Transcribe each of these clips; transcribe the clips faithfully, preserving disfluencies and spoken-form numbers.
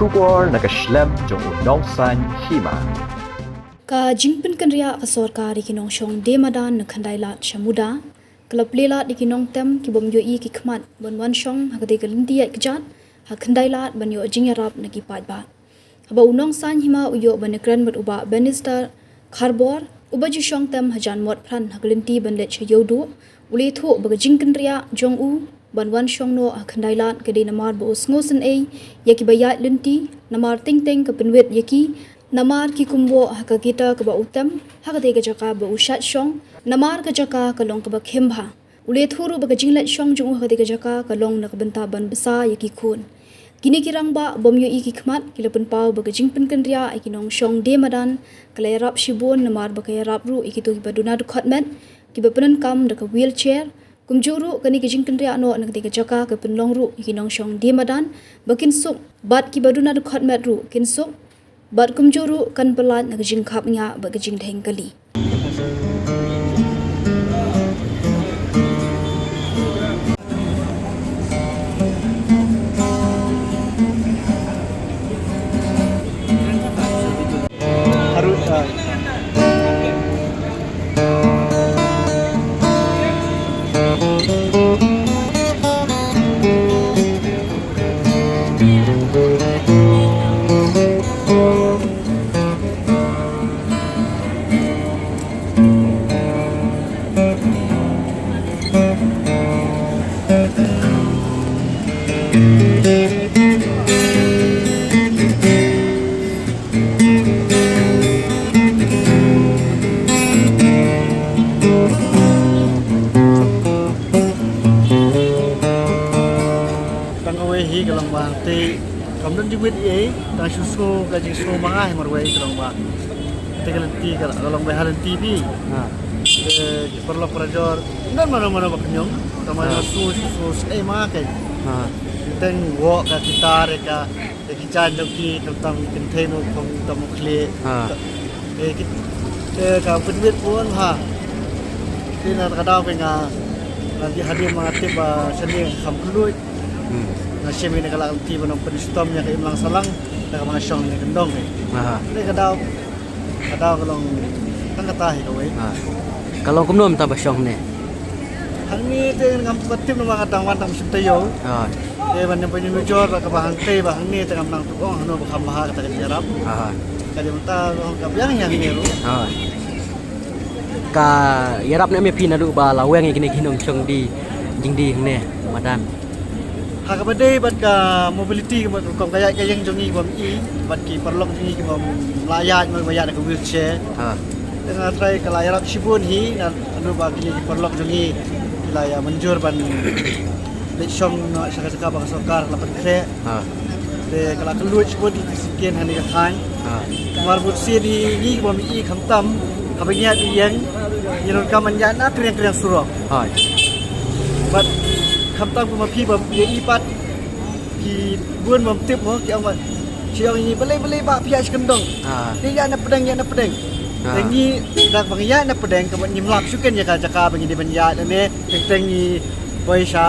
Khubor na ka shlem jong u Nongsaiñ Hima. Ka jingpynkynriah ka sorkar ïa ki nongshong die madan na Khyndailad sha Muda ka la plie lad ïa ki nongtem ki bym ïohi ki khmat ban wan shong ha katei ka lynti ïaid kjat ha Khyndailad ban ïoh jingïarap na ki paidbah. Haba u Nongsaiñ Hima u ïoh ban ïakren bad u Bah Bannister Kharbor, uba ju shong tem hajan Motphran ha ka lynti ban leit sha Ïewduh, u la ïathuh ba ka jingkynriah jong u ban wan shong noh ha Khyndailad ka dei namar ba u sngewsynei ïa kiba ïaid lynti, namar teng teng ka pynwit ïa ki, namar ki kumwah ha ka kita kaba u tem ha katei ka jaka ba u shait shong, namar ka jaka ka long kaba khim bha. U la ïathuh ruh ba ka jingleit shong jong u ha katei ka jaka ka long na ka bynta ban bsa ïa ki khun. Kine ki rangbah bym ïohi ki khmat ki la pynpaw ba ka jingpynkynriah ïa ki nongshong die madan ka la ïarap shibun, namar ba ka ïarap ruh ïa kito kiba duna dkhot met, kiba pyndonkam da ka wheelchair. Kumjuh ruh kane ka jingkynriah noh na katei ka jaka ka pynlong ruh ïa ki nongshong die madan ba kin suk, bad kiba duna dkhot met ruh kin suk, bad kumjuh ruh kan pyllait na ka jingkhapngiah bad ka jingdheng kali. Tang kawei hi ka long ba hangtei kam don jingwit ei, tang shu sngew ka jingsngew ma nga hi marwei ka long ba te ka lynti ka long ba ha lynti phi. Ha. Te ki paralok parajor, don mano mano ba khñiong, tang mano shu shu shu ei ma nga keiñ. Ha. Teng wok ka kitar ka Te ki jan jong ki khamtam kynthei mo khong tam mo khlieh. Ha. Te ki, te ka pynwit bun ha. Te na ka daw ka nga, nga ji hadien ma nga tip ba shane kham khluit. Hmm. Nga shim ïa ka lak lynti ba nang pynshitom ïa ka imlang sahlang. Te ka ma nga shong ïa ka kyndong. Ha. Te ka daw Ka daw ka long tang kata hi kawei. Ha. Ka long kumno mynta ba shong ne? Hangne te ngam pat tip namar nga dang wan tang shim taïew. Ha. Te ban nym pynjur ba kaba hangtei ba hangne te ngam nang tip ong hano ba kham bha kata ka jingïarap. Ha. Ka dei mynta ka biang hi hangne ruh. Ha. Ka ïarap ne em ïa phi naduh ba la weng ïa kine ki nongshong die jingdie hangne madan. Ha kaba dei bad ka mobility, ka rukom ka ïaid ka ïeng jong ngi ki bym i, bad ki paralok jong ngi ki bym lah ïaid, ki bym ïaid da ka wheelchair. Ha. Te nga trai ka la ïarap shibun hi, naduh ba kine ki paralok jong ngi ki la ïa mynjur ban leit shong noh sha ka jaka ba ka sorkar ka la pynkhreh. Ha. Te ka la kylluid shibun ïa ki syngkien hangne ka khain. Ha. Namar bun sien hi ngi ki bym i khamtam haba ngi ïaid ïeng, ngi donkam ban ïaid na kriang kriang surok. Ha. Bad khamtam kum ma phi bym i pat, ki bun bym tip mo, ki ong ba, ki ong ïa ngi balei balei ba phi ïaid sha kyndong. Ha. Te ïaid na pdeng, ïaid na pdeng. Ha. Te ngi da ba ngi ïaid na pdeng ka mut ngim lap shuh keiñ ïa ka jaka ba ngi dei ban ïaid lane. Teng teng ngi poi sha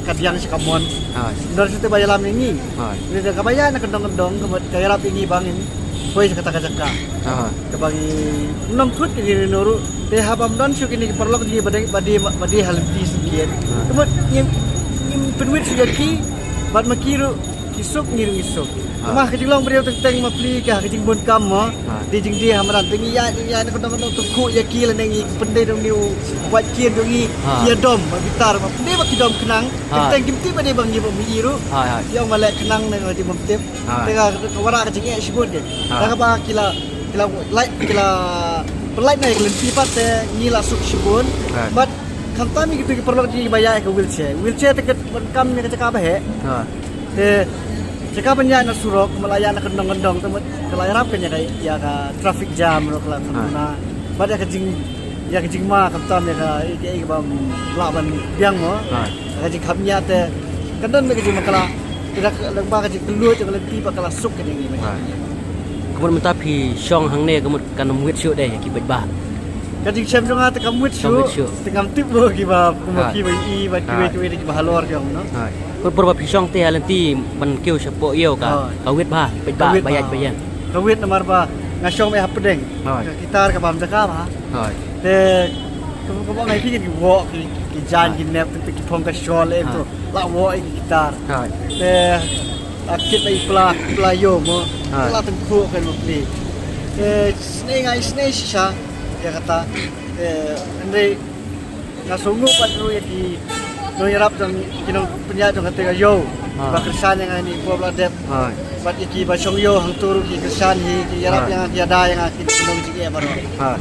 kadiang sha kamon. Ha. Ym don shuh te ba ïalam ïa ngi. Ha. Ngi da kaba ïaid na kyndong kyndong ka mut ka ïarap ïa ngi ba ngin poi sha kata ka jaka. Ha. Kaba ngi nym thut ïa ngi ruh. Te haba ym don shuh kine ki paralok jong ngi ba die, ba die, ba die ha lynti syngkien. Ha. Ka mut ngim, ngim pynwit shuh ïa ki bad ma ki ruh ki suk, ngi ruh ngi suk. Ha. Namar ka jinglong briew teng teng ma pli ka, ka jingbun kam mo. Ha. Dei jingdie ha madan, te ngi ïaid, ngi ïaid na ka dong ka dong, to khuh ïa ki lane ngi pyndei da une u wait kyiad jong ngi. Ha. Ki ïa dom ba bitar, ba pyndei ba ki dom khnang. Ha. Teng teng kim tip ba dei ba ngi ba mi i ruh. Ha, ha. Ki ong ba leh khnang ne ka dei bym tip. Ha. Te ka, ka wanrah ka jingeh shibun keiñ. Ha. Te kaba ki la, ki la lait, ki la pynlait na ïa ka lynti pat te ngi la suk shibun. Ha. Bad khamtam ïa kito ki paralok jong ngi ba ïaid ka wheelchair. Wheelchair te ka ban kam ïa ka jaka ba heh. Ha. Te jaka ban ïaid na surok, ka mut la ïaid na kyndong kyndong, te mut ka la ïarap keiñ ïa ka, ïa ka traffic jam ruh ka la khamna. Bad ïa ka jing, ïa ka jingma khamtam ïa ka, ïa ka, ïa ka bym lah ban biang mo. Ha. Ïa ka jingkhapngiah te kan don beit ka jingma ka la, ïa ka leng ba ka jingkylluid ïa ka lynti ba ka la suk keiñ ïa ngi. Ha. Ka mut mynta phi shong hangne ka mut kan ym wit shuh de ïa ki paidbah. Ka jingshem jong nga te kam wit shuh. Kam wit shuh. Te ngam tip mo kiba, mo Hooid. Kiba i, ba kiwei, Hooid. Kiwei de kiba halor ki ong, no? Hooid. Por, por ba phi shong te ha lynti ban kiew shapoh ïew ka, Hooid. Ka wit bha, peit Ka ba, wit ba ïaid bha. Ba ïeng. Ka wit namar ba nga shong me hapdeng. Hooid. Ka kitar ka bam jaka bha. Hooid. Te, ka, ka ba ngai phi ki woh, ki, ki jan, Hooid. Ki nep, te ki phong ka shol, em Hooid. Tu. La woh ki kitar. Hooid. Te, la kit la i pla, pla ïew mo. Hooid. La tang khu ka mo pli. Te, snei ngai, snei shisha. Ïa kata. Eh, hynrei nga sngewnguh pat ruh ïa ki nongïarap jong ki nongpynïaid jong kata ka ïew. Ah. Ba kyrshan ïa nga ïa kane i por ba la dep. Ah. Bad ïa ki ba shong ïew hangto ruh ki kyrshan hi, ki ïarap Ah. ïa nga, ki ïada ïa nga, ki nong jingeh baroh. Ah.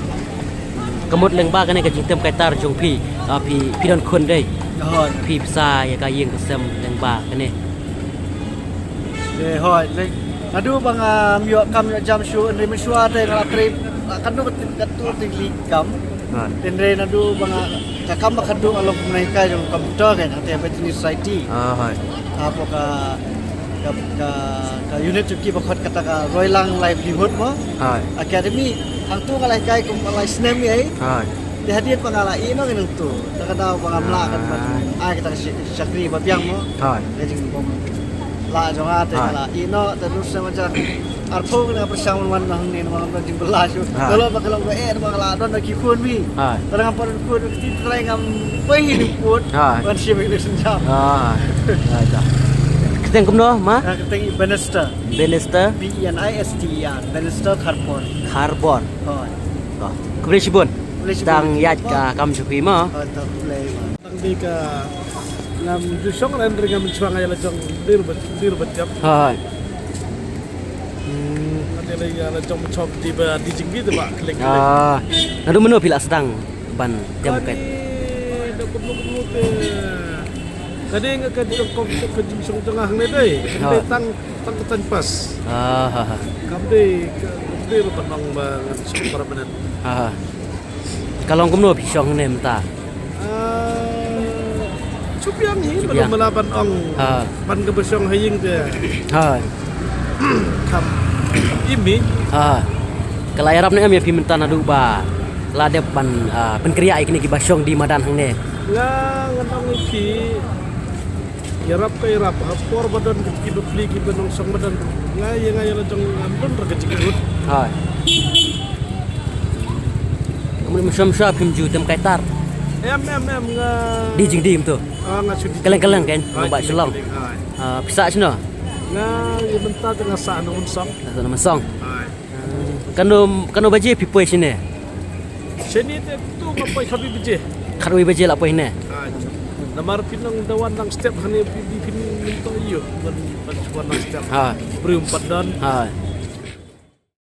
Ka mut lyngba kane ka jingtem kaitar jong phi, ah, phi, phi don khun dei. Hooid. Phi bsa ïa ka ïing ka sem lyngba kane. Eh, hooid, lei. Naduh ba ngam ïoh kam ïoh jam shuh, hynrei mynshuwa te nga la trei, la katno ka tip, katno ka tip li kam. Hooid. Hynrei naduh ba nga, ka kam ba khadduh ka long kumne kai jong computer kan, hangta Bethany Society. Ah, hooid. Hapoh ka, ka, ka, ka unit jong ki ba khot kata ka Roilang Livelihood mo. Hooid. Academy, hangto nga la hikai kum lai snem ïa i. Hooid. Te hadien ba nga la ïeh noh ïa nangto. Te ka daw ba ngam lah kan ban Ah. ai kita ka shi-, shakri ba biang mo. Hooid. Ka jingbym lah jong nga te Hooid. Nga la ïeh noh te ruh snem hajar arphew ka pyrshang ban wan hangne namar ngam don jingbylla shuh. Hooid. Ka long ba ka long ba eh ba nga la don da ki khun mi. Hooid. Te ngam pat don khun ka ti trai ngam poi hi ni put. Hooid. Ban shim election jam. Hooid. Hooid. Kyrteng kumno ma? Ah, kyrteng i Bannister. Bannister? B E N I S T E R. Bannister Kharbor. Kharbor. Hooid. Oh. Khublei shibun. Khublei shibun. Tang ïaid ka kam sha phi mo. Oh, to khublei. Tang dei ka ngam ju shong ren ring ngam shuwa nga ïa la jong dir bat dir bat jam. Hai. Hmm. Nga dei la ïa la jong shong di ba di jingbi de ba klik klik. Ah. Naduh mynno phi la sdang ban tem kat? Kane da kumno kumno te. Kane nga ka jong kong ka jingshong jong nga hangne dei. Hangne tang tang ka time pass. Ah, ha, ha. Kam dei, kam dei ruh ban ong ba ngan shong permanent. Ah, ha. Ka long kumno phi shong ne mynta? Ah, shu biang hi, shu biang. Balei mala ban ong. Ha. Ban ka ba shong ha ïing te. Ha. Kam imi. Ha. Ka la ïarap ne em ïa phi mynta naduh ba la dep ban, ah, pynkhreh ïa kine ki ba shong di madan hangne. Nga ngan ong ïa phi. Ïarap ka ïarap, ha por ba don ki bapli ki ba nongshong madan. Nga ïa nga ïa la jong ngam don ra ka jingkyrut. Hai. Kamu masham sha phim ju tem kaitar. Em em em nga. Di jingdi mynta. Ah, nga shu di. Kaleng kaleng kan, hai, ba kaleng, Shillong. Kaleng, hai. Ah, pisa shino. Nga ïa mynta te nga sa na Unsong. Sa na Unsong. Hai. Kano, kano baje phi poi shane? Shane te tu nga poi khatwei baje. Khatwei baje la poi ne? Ha. Namar phi nang da wan nang step hane phi, phi, phi nang to ïoh ban, ban wan nang step. Ha. Briew pat don. Ha.